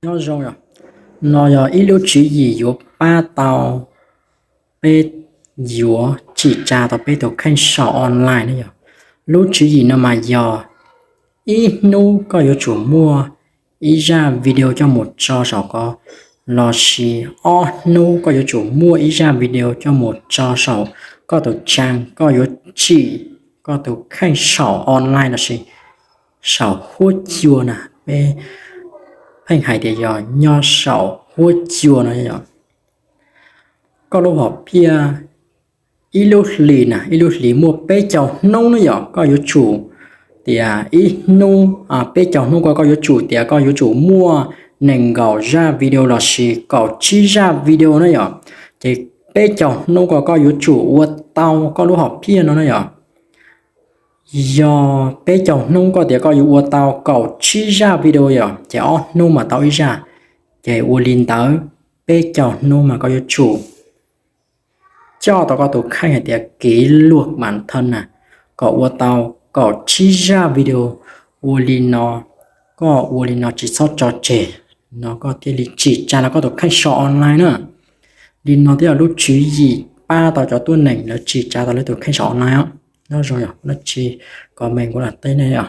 Nyob zoo yom, no yog ib lub tswv yim yuav pab tau peb, yuav tsim tsa tau peb tus kheej saum online ne yom. Lub tswv yim no mas yog ib hnub koj yuav tsum muaj ib zaj video coj mus tso saum ko, lossis ob hnub koj yuav tsum muaj ib zaj video coj mus tso saum koj tus tsab, koj yuav tsim koj tus kheej saum online lossis saum huab cua na. Peb pheej hais tias yog nyob saum huab cua no yom. Koj lub hom phiaj ib lub hlis na, ib lub hlis muaj peb caug hnub ne yom, koj yuav tsum tias ib hnub, peb caug hnub ko koj yuav tsum tias koj yuav tsum muaj nees nkaum zaj video lossis kaum tsib zaj video na yom. Ces peb caug hnub ko koj yuav tsum ua tau koj lub hom phiaj no na yom. Yog peb caug hnub koj tias koj yuav ua tau kaum tsib zaj video yom, ces ob hnub mas tau ib zaj. Ces ua li ntawd, peb caug hnub mas koj yuav tsum coj tau koj tus kheej hais tias kev luag mas thawj na, kom ua tau kaum tsib zaj video. Ua li no, koj ua li no tsis txhob tso tseg, no koj thiaj li tsim tsa tau koj tus kheej saum online na. Li no thiaj yog lub tswv yim pab tau cov tuab neeg lawv tsim tsa tau lawv tus kheej saum online os. Nyob zoo yog dab tsi, comment kuv los teb nej os.